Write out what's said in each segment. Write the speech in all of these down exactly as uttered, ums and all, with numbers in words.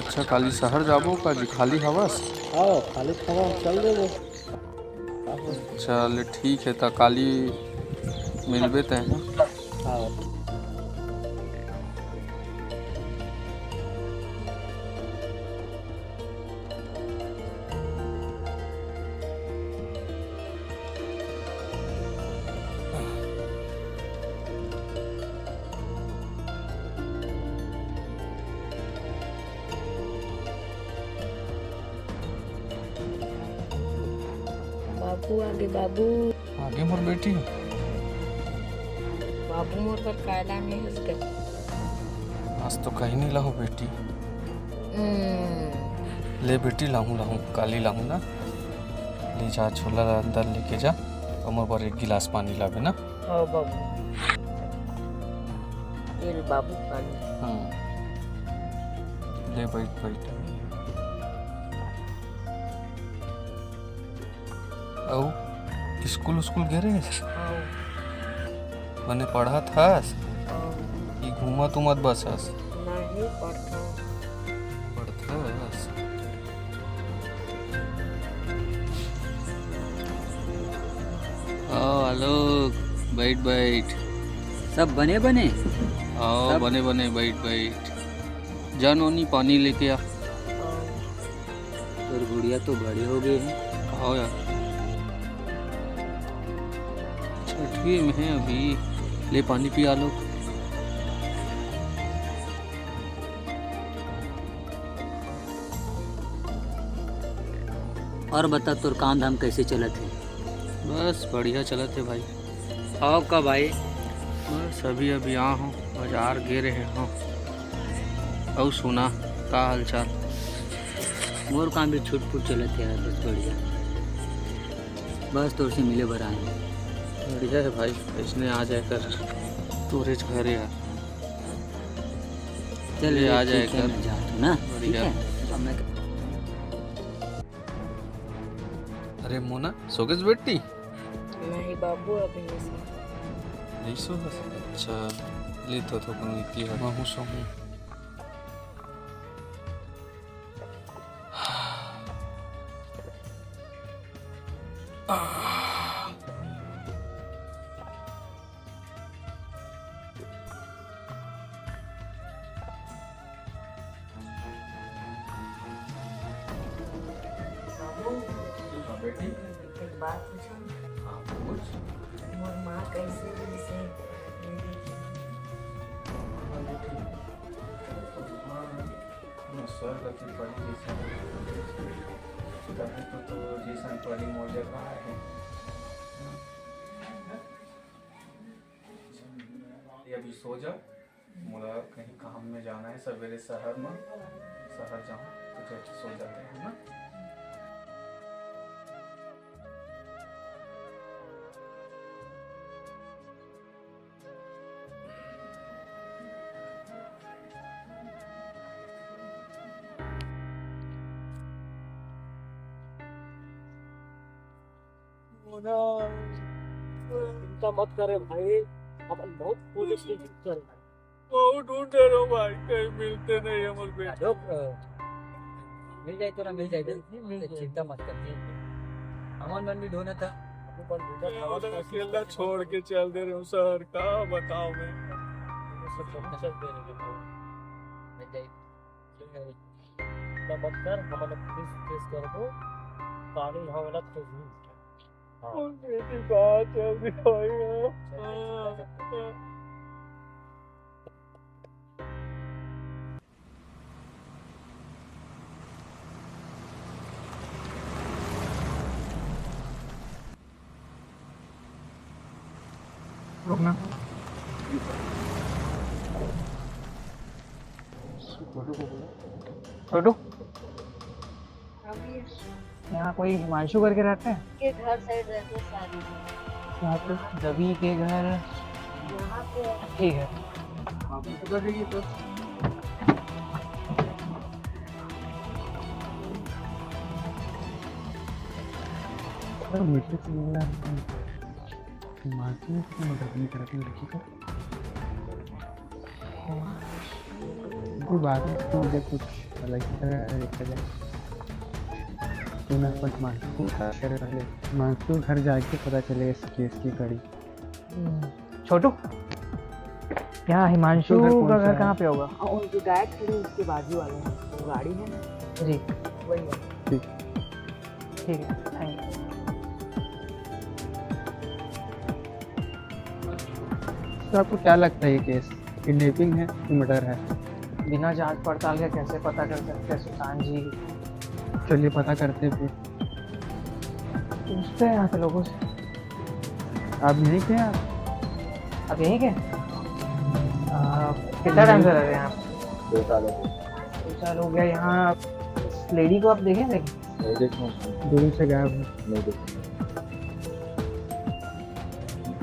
अच्छा, काली शहर जाबो का जी? खाली हवस? हाँ, खाली हवस, चल देबो। चल ठीक है, त काली मिलबे तैं। हाँ। बाबू आगे, बाबू। आगे मोर बेटी। बाबू मोर बर काय लाने हस गा? आज तो कहीं नहीं लाहूँ बेटी। हम्म। ले बेटी, लाहूँ, लाहूँ, काली लाहूँ ना। ले जा, झोला ला अंदर लेके जा, अउ मोर बर एक गिलास पानी लाबे ना। हाँ बाबू। ये ले बाबू पानी। हम्म। ले बैठ, बैठ। अउ स्कूल, स्कूल गे रहे? हाँ। बने पढ़त हस? हाँ। कि घूमत उमत बस हस? नहीं, पढ़त हस। पढ़त हस? आओ आलोक, बैठ बैठ। सब बने बने? आओ, सब बने बने, बैठ बैठ। जा नोनी, पानी लेके आ। तोर गुड़िया तो बड़े हो गए हैं। आओ यार, छठवीं में है अभी। ले पानी पी आलोक। और बता, तोर काम धाम कैसे चलत हे? बस बढ़िया चलत हे भाई। आओ कब आए? बस अभी अभी आ हूँ, बाजार गे रहे हूँ। अउ सुना, का हाल चाल? मोर काम भी छुट पुट चलत हे यार, बस बढ़िया। बस तोर से मिले बर आए हूँ। बढ़िया है भाई, इसने आ जाए कर तोरेच घर यार। चल ले, आ जाए कर। मैं जाता हूँ ना, ठीक है? अब मैं अरे मोना, सो गेस बेटी? नहीं बाबू, अभी नहीं सो। नहीं सो गेस? अच्छा, ले तो, तो कोनो इतिहास। महू सो हूँ। बाबू, हाँ बेटी। एक बात पूछूं? हाँ, पूछ। मोर माँ कैसे मिलसे? हाँ बेटी, स्वर्ग के परी जैसे, तभी तो, तो जैसन परी मोर जगह आए हैं। ये अभी सो जा, मोला कहीं काम में जाना है सवेरे शहर में, शहर जाऊँ तो चल सो जाते हैं ना। मोना, चिंता मत करे भाई, अपन बहुत कोशिश की करे। बहुत ढूंढ रहे हो भाई, कहीं मिलते नहीं है मोर बेटा। लोग, अ, मिल जाए तो ना मिल जाए, मिल जाए। चिंता मत कर, मिल जाए। हमन मन भी ढूंढा था। अकेला छोड़ के चल दे रहे हो शहर, का बताओ मैं। मिल जाए। चिंता मत कर, हमन पुलिस केस करबो, कानून ह ओला खोजही। हाँ। मोर बेटी कहाँ चल दी भाई? रुकना। छोटू, यहाँ कोई हिमांशु करके रहता है? के घर साइड रहते हैं सारे। यहाँ पे रवि के घर यहाँ पे। ठीक है। कोई बात नहीं, मुझे कुछ अलग ही तरह है, देखा जाए। तो मैं अपन हिमांशु को share कर ले, हिमांशु घर जाके पता चलेगा इस केस की कड़ी। हम्म, छोटू, यहाँ हिमांशु का घर कहाँ पे होगा? हाँ, उनकी गाय खड़ी उसके बाजू वाले में, वो गाड़ी है ना? जी। वही है। ठीक। ठीक है, thank you। तो आपको क्या लगता है, ये केस किडनैपिंग है कि मर्डर है? बिना जांच पड़ताल के कैसे पता कर सकते हैं सुशांत जी? चलिए, पता करते हैं फिर। पूछते हैं यहाँ के लोगों से। आप यहीं के हैं? आप यहीं के? आ, कितना टाइम से रह रहे हैं आप? दो साल हो गए। दो साल हो गया यहाँ। लेडी को आप देखे थे? नहीं देखे। दो दिन से गायब है। नहीं देखे।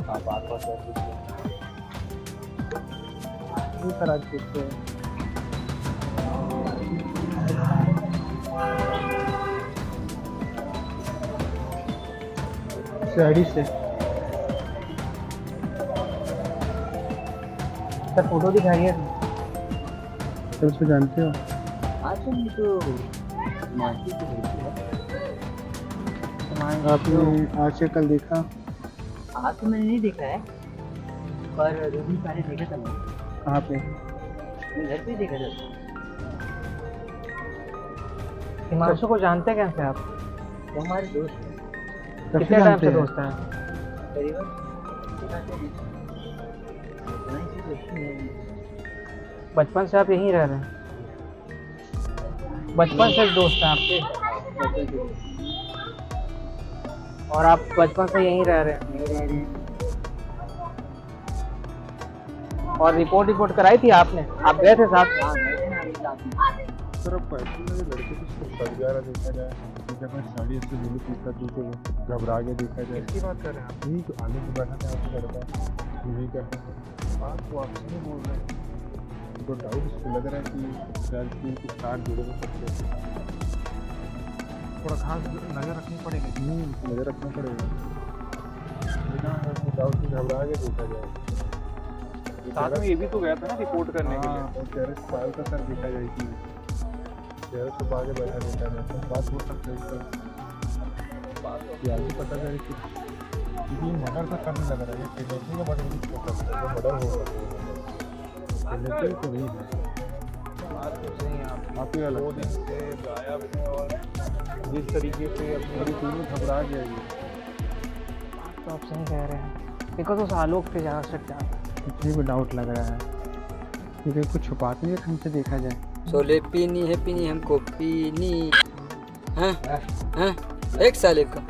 आप आसपास और कुछ? नहीं सर, आज कुछ तो सीआईडी से। सर, फोटो दिखाइए। सर, उसको जानते हो? हाँ सर, ये तो हिमांशु की लड़की है। हिमांशु। आपने आज या कल देखा? आज तो मैंने नहीं देखा है, पर दो दिन पहले देखा था मैंने। कहाँ पे? मैं घर पे देखा था। हिमांशु को जानते कैसे आप? वो हमारे दोस्त हैं। कब से कितने टाइम जानते से हैं? दोस्त हैं? करीबन वहीं से दोस्ती है। बचपन से आप यहीं रह रहे हैं? बचपन से दोस्त हैं आपके? और आप बचपन से यहीं रह रहे हैं? यहीं रह रहे हैं। और रिपोर्ट, रिपोर्ट कराई थी आपने? आप गए थे साथ? हाँ, गए थे ना, अभी साथ में। सर, अब ऐसे में लड़के को कुछ कर जा रहा देखा जाए, तो जब मैं साड़ी ऐसे बोलूँ कि कर दूँ तो घबरा के देखा जाए। किसकी बात कर रहे हैं आप? यही तो आगे जो बैठा था आपका लड़का, यही का। बात तो आप सही बोल रहे हैं। तो डाउट इसको लग रहा है कि शायद कि कुछ तार जुड़े हो सकते हैं। थोड़ा खास नज़र रखनी पड़ेगी। हम्म, नज़र रखना पड़ेगा। बिना डाउट के घबरा के देखा जाए। साथ में ये भी तो गया था ना रिपोर्ट करने के लिए। हाँ, वो तेरह साल का सर देखा जाए कि तेरह से आगे बैठा रहता है, तो बात हो सकता है इसका। बात तो फिलहाल भी पता करे कि, क्योंकि ये मर्डर का कम लग रहा है, ये किडनैपिंग का मर्डर भी हो सकता है, तो मर्डर हो सकता है, किडनैपिंग तो नहीं है। बात तो सही है आप। आपको क्या लगता है? दो दिन से गायब है और जिस तरीके से अपनी पूरी टीम घबरा गया ये। तो आप सही कह रहे हैं, बिकॉज उस आलोक पे ज़्यादा शक जाता है। मुझे भी डाउट लग रहा है, क्योंकि कुछ छुपाते नहीं हमसे, देखा जाए। शोले पीनी है पीनी, हमको पीनी। हाँ, हाँ, एक साल एक का।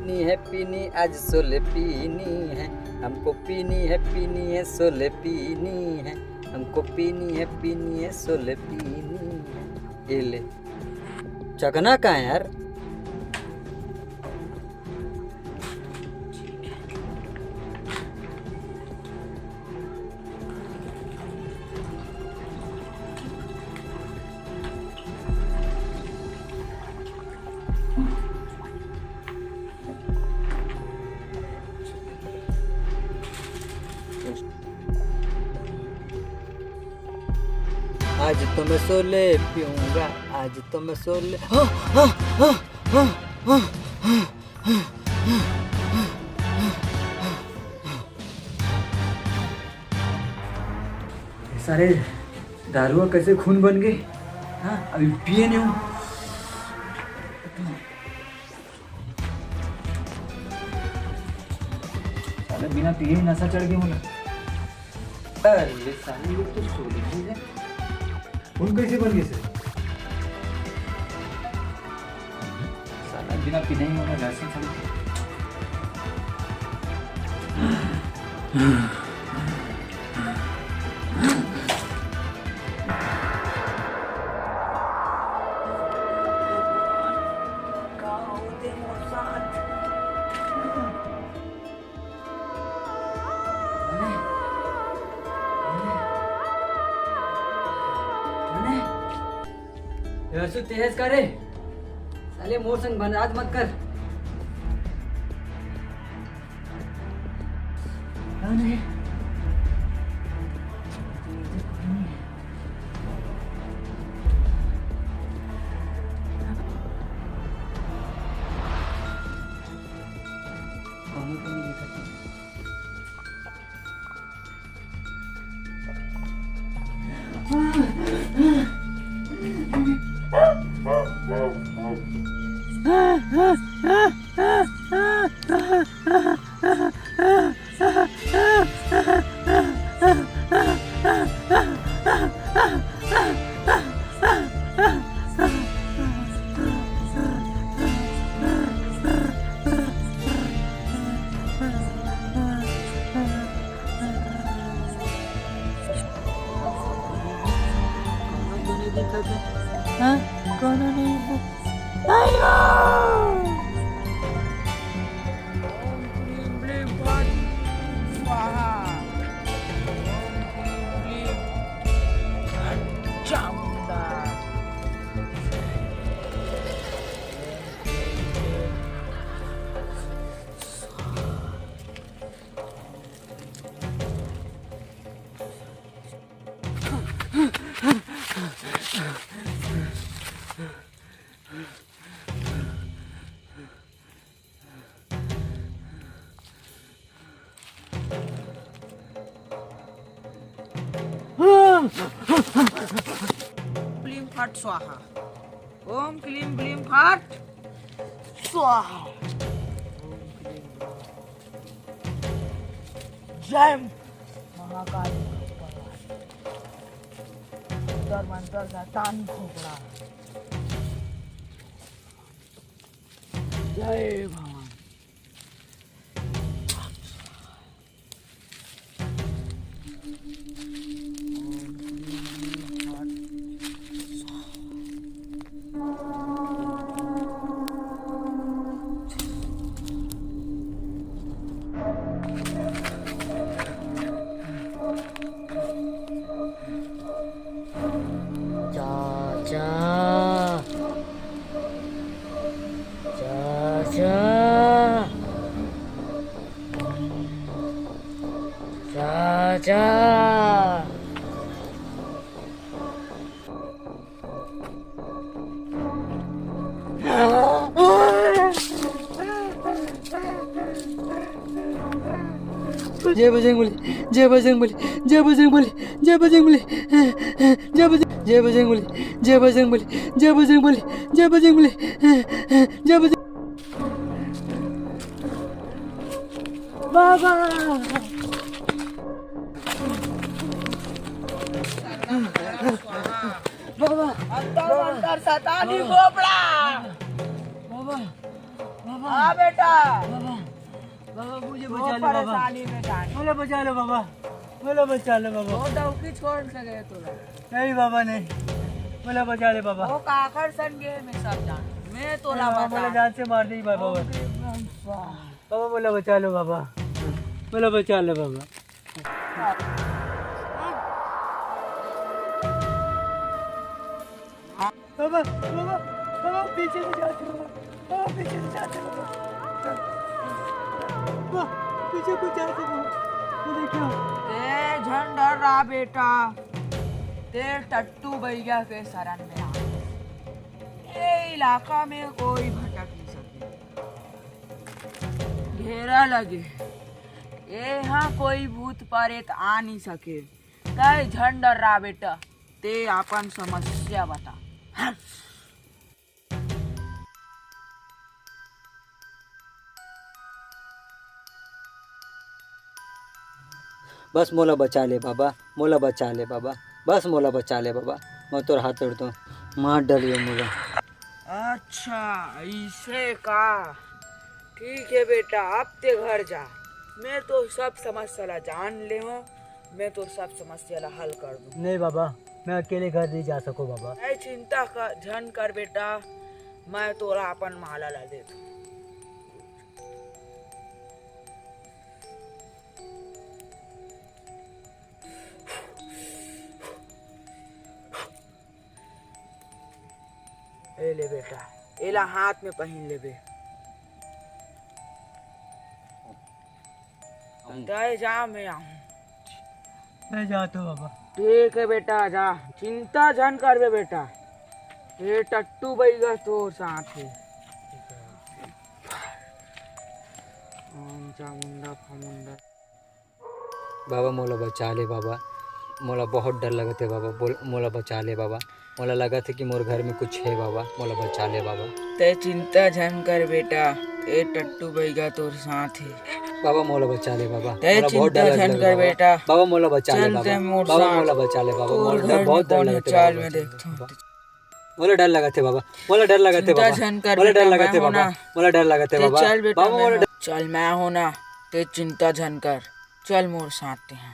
पीनी है पीनी, आज शोले पीनी है, हमको पीनी है, पीनी है, शोले पीनी है, हमको पीनी है, पीनी है, शोले पीनी है। ये ले, चखना का है यार? आज तो मैं शोले पीऊंगा, आज तो मैं शोले। हाँ, हाँ, हाँ, हाँ, हाँ, हाँ। सारे दारुआ कैसे खून बन गए? हाँ, अभी पिए नहीं हूँ। साले बिना पिए ही नशा चढ़ गया मुझे। अरे साले, ये तो शोले ही है। खून कैसे बन गए सर? साला बिना पीने ही मुझे लाइसेंस। तू तेज करे, साले मोर संग बंदराज मत कर। कौन है? हाँ, कोनो नहीं है। आयो! ओम क्लीं ब्लीं फट स्वाहा। ओम क्लीं ब्लीं फट चामुंडा। क्लीं फट स्वाहा। ओम क्लीं ब्लीं फट स्वाहा। जय महाकाली। मंतर मंतर शैतानी खोपड़ा। जय भवानी। चाचा, चाचा, चाचा। जय बजरंग बली, जय बजरंग बली, जय बजरंग बली, जय बजरंग बली, जय बजरंग, जय बजरंग बली, जय बजरंग बली, जय बजरंग बली, जय बजरंग बली, जय बजरंग। बाबा। बाबा। अंतर मंतर शैतानी खोपड़ा। बाबा। बाबा। हाँ बेटा। बाबा। बाबा, मुझे वो बचा लो बाबा। परेशानी में जाने। मोला बचा लो बाबा। मोला बचा लो बाबा। वो डौकी छोड़ के गए तो। नहीं बाबा, नहीं। मोला बचा ले बाबा। वो काकर सन गे में सब जान। मैं तोला नहीं बाबा, बता। मोला जान से मार दी बाबा। ओम क्लीं ब्लीं स्वाहा। बाबा, मोला बचा लो बाबा। मोला बचा लो बाबा। बाबा, बाबा, बाबा, पीछे से जाते बाबा। बाबा, पीछे से जाते बाबा। बाबा, पीछे कुछ जाते बाबा। ये देखियो। ते झन डर रहा बेटा, ते टट्टू भैया के शरण में आ। ये इलाका में कोई भटक नहीं सके। घेरा लगे, यहाँ कोई भूत प्रेत आ नहीं सके। तय झन डर रहा बेटा, ते अपन समस्या बता। बस मोला बचा ले बाबा, मोला बचा ले बाबा, बस मोला बचा ले बाबा, मैं तोर हाथ जोड़ता हूँ, मार डालियो मोला। अच्छा, ऐसे का? ठीक है बेटा, अब ते घर जा, मैं तो सब समस्या ला जान ले हूँ। मैं तो सब समस्या ला हल कर दूँ। नहीं बाबा, मैं अकेले घर नहीं जा सको बाबा। नहीं, चिंता कर, झन कर बेटा, मैं तोला अपन माला ला दे दूँ। एला हाथ में पहिन लेबे। तय जा, मैं आहूं। मैं जात हूं बाबा। ठीक है बेटा, जा, चिंता झन करबे बेटा, ए टट्टू बइगा तोर साथ हे। ओम चामुंडा फामुंडा। बाबा, मोला बचा ले बाबा, मोला बहुत डर लगत हे बाबा, बोल, मोला बचा ले बाबा, मोला लगत हे कि मोर घर में कुछ हे बाबा, मोला बचा ले बाबा। तय चिंता झन कर बेटा, ए टट्टू बइगा तोर साथ हे। बाबा, मोला बचा ले बाबा, तय मोला बहुत चिंता डर लगत झन हे कर बाबा। बेटा। बाबा, मोला बचा ले चल बाबा। तय मोर बाबा, साथ। मोला बचा ले बाबा, तोर मोला घर बहुत में डर कौन हे, लगत हे चल बाबा। मैं देखता हूँ। मोला डर लगत हे बाबा, मोला डर लगत हे चिंता बाबा, झन कर मोला डर बेटा, लगत हे मैं बाबा, हूं ना। मोला डर लगत हे तय बाबा। चल बेटा, बाबा, मैं मोला हूं डर ना। चल, मैं हूं ना, तय चिंता झन कर। चल मोर साथ तेहा,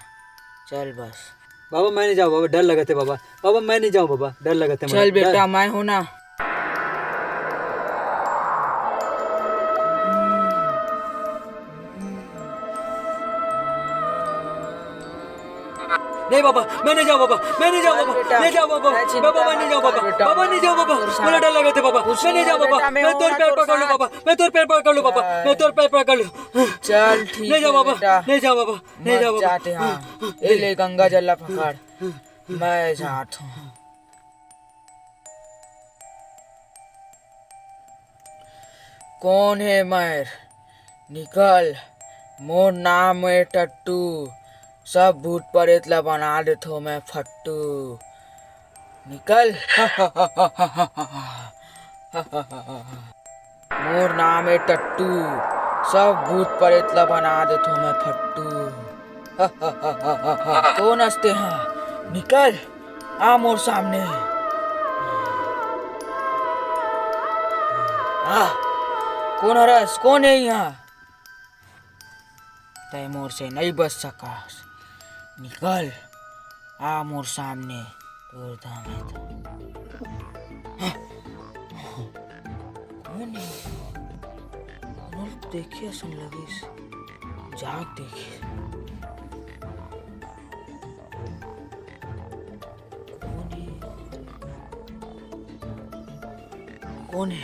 चल बस। बाबा, मैं नहीं जाऊं बाबा, डर लगत हे बाबा। बाबा, मैं नहीं जाऊं बाबा, डर लगत हे मोला, चल बेटा, डर। मैं हूं ना। नहीं बाबा, मैं नहीं जाऊं बाबा, मैं नहीं जाऊं बाबा, बेटा, नहीं जाऊं बाबा, मैं चिंता बाबा, मैं नहीं जाऊं बाबा, बेटा। बाबा, नहीं जाऊं बाबा, कुछ मोला डर लगत हे बाबा, कुछ मैं नहीं नहीं जाऊं है बाबा, बेटा, मैं मैं तोर हूं पैर ना तोर पकड़ लूं साथ। बाबा, मैं तोर पैर पकड़ लूं बाबा, मैं तोर पैर पकड़ लूं। चल, ठीक नहीं जाऊं है बाबा, बेटा। नहीं जाऊं बाबा, नहीं मत जाऊं बाबा। जाते हैं। ए ले गंगा जल ला पकड़, मैं जात हूं। कौन हे मैर? निकल, मोर नाम हे टट्टू, सब भूत परेत ला बना देथो मैं फट्टू। निकल। मोर नाम हे टट्टू, सब भूत परेत ला बना देथो मैं फट्टू। कोन हस तेहा? निकल, आ मोर सामने। आ, कोन हरस? कोन हे इहां? तय मोर से नइ बच सकस। निकल, आ मोर सामने। तोर दाम हे त। हाँ। कोन हे? कोनो ल देखे असन लगिस। जाके देखे। कोन हे? कोन हे?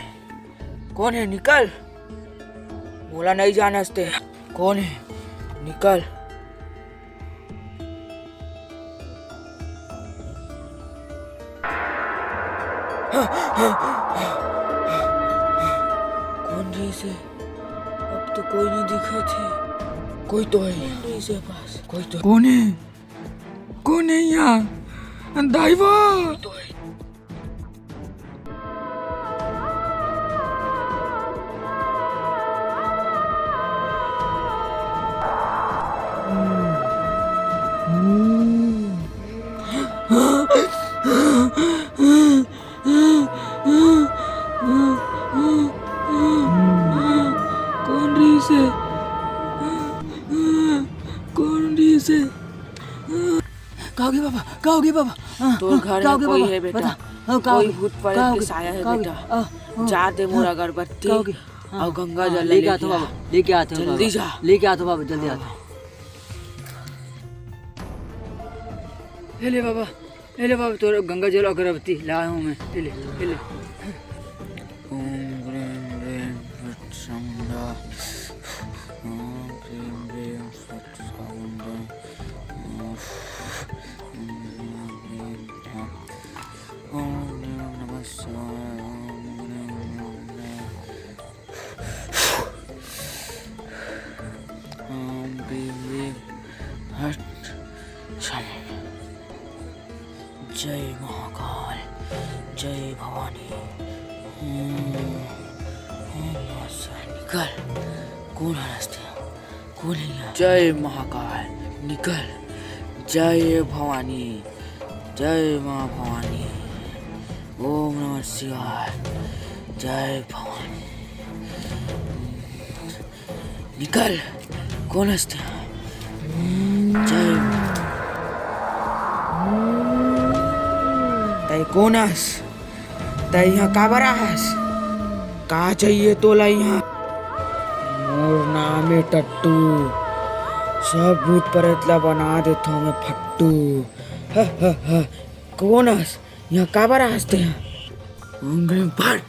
कोन हे? निकल। मोला नइ जानस ते। कोन हे? निकल। कोन रहिस हे? अब तो कोई नइ दिखत हे। कोई तो हे। कोन रहिस हे पास? कोई तो। कोन हे? कोन हे इहां? दाई वो। कोन रहिस हे? कोन रहिस हे? का होगे बाबा? का होगे बाबा? हाँ, तोर हाँ, घर का में होगे कोई बाबा? हे बेटा? बता। हाँ, का कोई होगे? भूत प्रेत का के होगे? साया हे का होगे? बेटा। हाँ, हाँ, जा दे मोर हाँ, अगरबत्ती का होगे? हाँ, अउ गंगा हाँ, जल लेके लेके आथो आ। बाबा, लेके आथो जल्दी बाबा। जा। लेके आथो बाबा, जल्दी आथो। हे ले बाबा, ए ले बाबा, तोर गंगा जल अगरबत्ती लाए हूँ मैं। ए ले, ए ले। ओम ग्रीम ग्रीम फट चामुंडा। ओम ग्रीम ग्रीम फट चामुंडा। ओम ग्रीम ग्रीम फट। ओम नमः शिवाय। ओम ग्रीम ग्रीम ग्रीम। ओम ग्रीम ग्रीम फट। जय महाकाल, जय भवानी। ओम, ओम नमः शिवाय। निकल। कोन हरस ते? कोन हे इहाँ? जय महाकाल। निकल। जय भवानी। जय माँ भवानी। ओम नमः शिवाय। जय भवानी। निकल, कोन हस ते? जय। तैं कोन हस? तैं इहाँ काबर आहस? का चाहिए तोला इहाँ? मोर नाम ए टट्टू। सब भूत प्रेत ला बना देथों मैं फट्टू। ह, ह, ह। कोन हस? इहाँ काबर आहस तैं? ओम ग्रीम फट।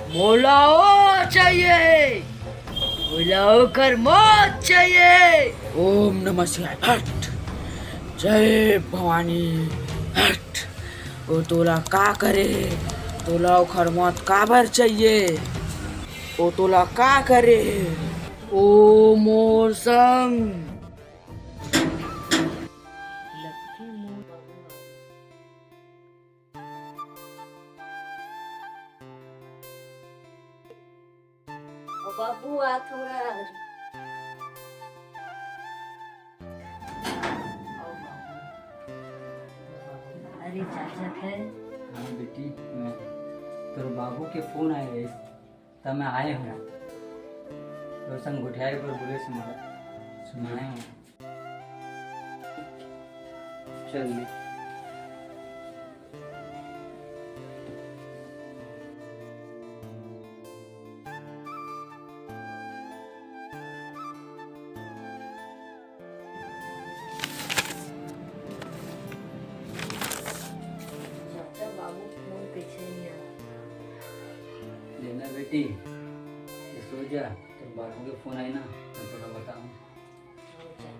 मोला ओ चाहिए, मोला ओकर मौत चाहिए। ओम नमः शिवाय, हट। जय भवानी, हट। ओ तोला का करे? तोला ओखर मौत काबर चाहिए? ओ तोला का करे? ओ मोर संग। ओ बाबू, आ थोड़ा। अरे चाचा थे। हाँ बेटी, मैं तोर बाबू के फोन आए रहिस, त मैं आए हूँ। तोर संग गोठियाए बर बोले से मोला सुनाए हूँ। चल ले। चाचा, बाबू फोन पीछे नहीं आ रहा। लेना बेटी, ये सो जा, तोर बाबू के फोन आई ना, मैं तोला बताऊँ। हाँ, चाचा।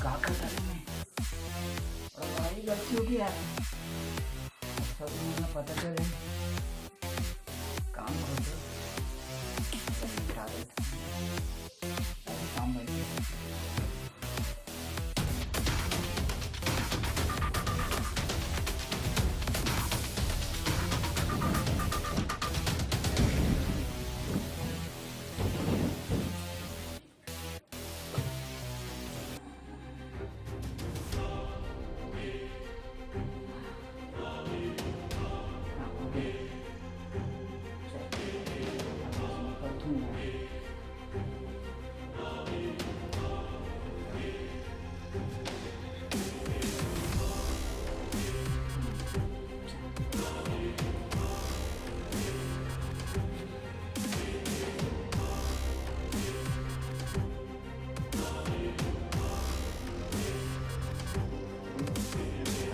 का करता रे मैं? अरे भाई, गलती हो गई यार। अच्छा, तो मैंने पता चले। काम कर दो। काम कर दो।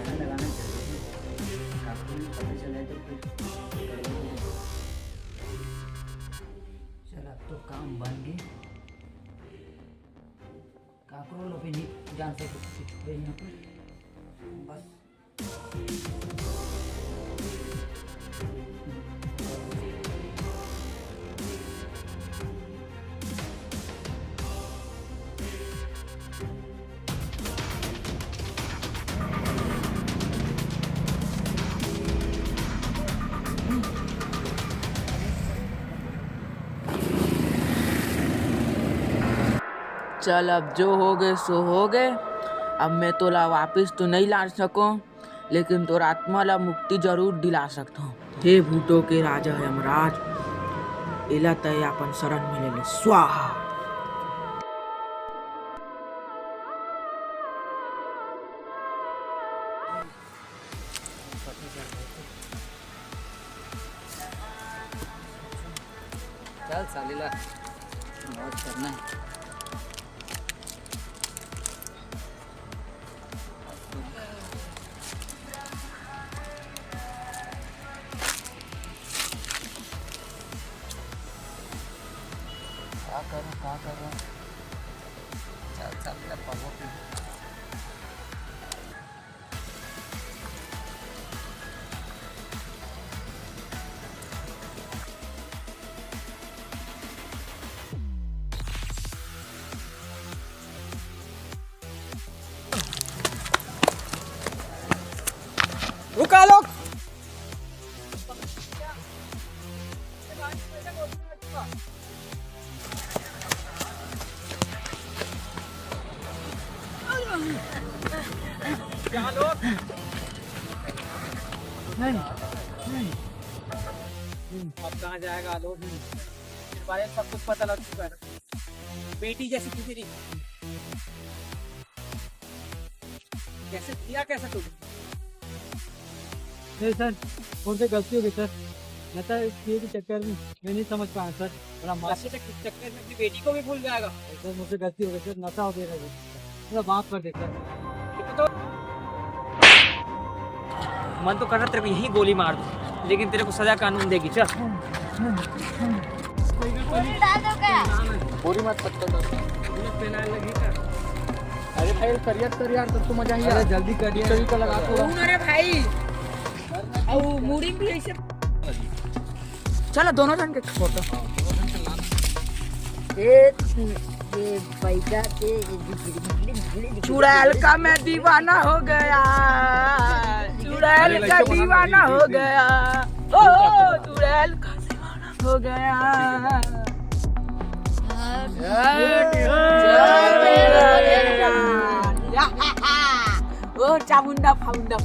खाना लगाना जरूरी है। काकरो नहीं पता चला तो फिर गड़बड़ हो जाएगा। चल, अब तो काम बन गए। काकरो लो भी नहीं जान सके कुछ छुपे यहाँ पर। बस। चल, अब जो हो गए सो हो गए। अब मैं तोला वापिस तो नहीं ला सकों, लेकिन तोर आत्मा ला मुक्ति जरूर दिला सकथों। हे भूतों के राजा यमराज, एला तय अपन शरण में ले ले, स्वाहा। चल साले ला, मौज करना है। का करूँ, का करूँ? चल, चल, चल, पाबो की। रुका लोग। क्या लोग? नहीं, नहीं। अब कहाँ जाएगा लोग? तेरे बारे में सब कुछ पता लग चुका है। बेटी जैसी तुझे नहीं। कैसे किया, कैसे तू? नहीं सर, मुझसे गलती हो गई सर। नशा के चक्कर में मैं नहीं समझ पाया सर। बड़ा माफ। नशे के चक्कर में अपनी बेटी को भी भूल जाएगा। सर, मुझसे गलती हो गई सर, नशा हो गया सर। थोड़ा माफ कर दे सर। तो मन तो कर रहा तेरे को यहीं गोली मार दूं, लेकिन तेरे को सजा कानून देगी। चल। गोली डाल दो क्या? गोली मत पटक दो। अरे भाई, करियर कर यार, तब तो मजा ही अरे आ। जल्दी करिए। चल, का लगा थोड़ा। कौन? अरे भाई, अब मुड़ी भी ऐसे। चलो, दोनों जन के फोटो। एक ये पैसा के चुड़ैल का मैं दीवाना हो गया, चुड़ैल का दीवाना हो गया, ओ चुड़ैल का दीवाना हो गया। ओ चामुंडा फाउंडा।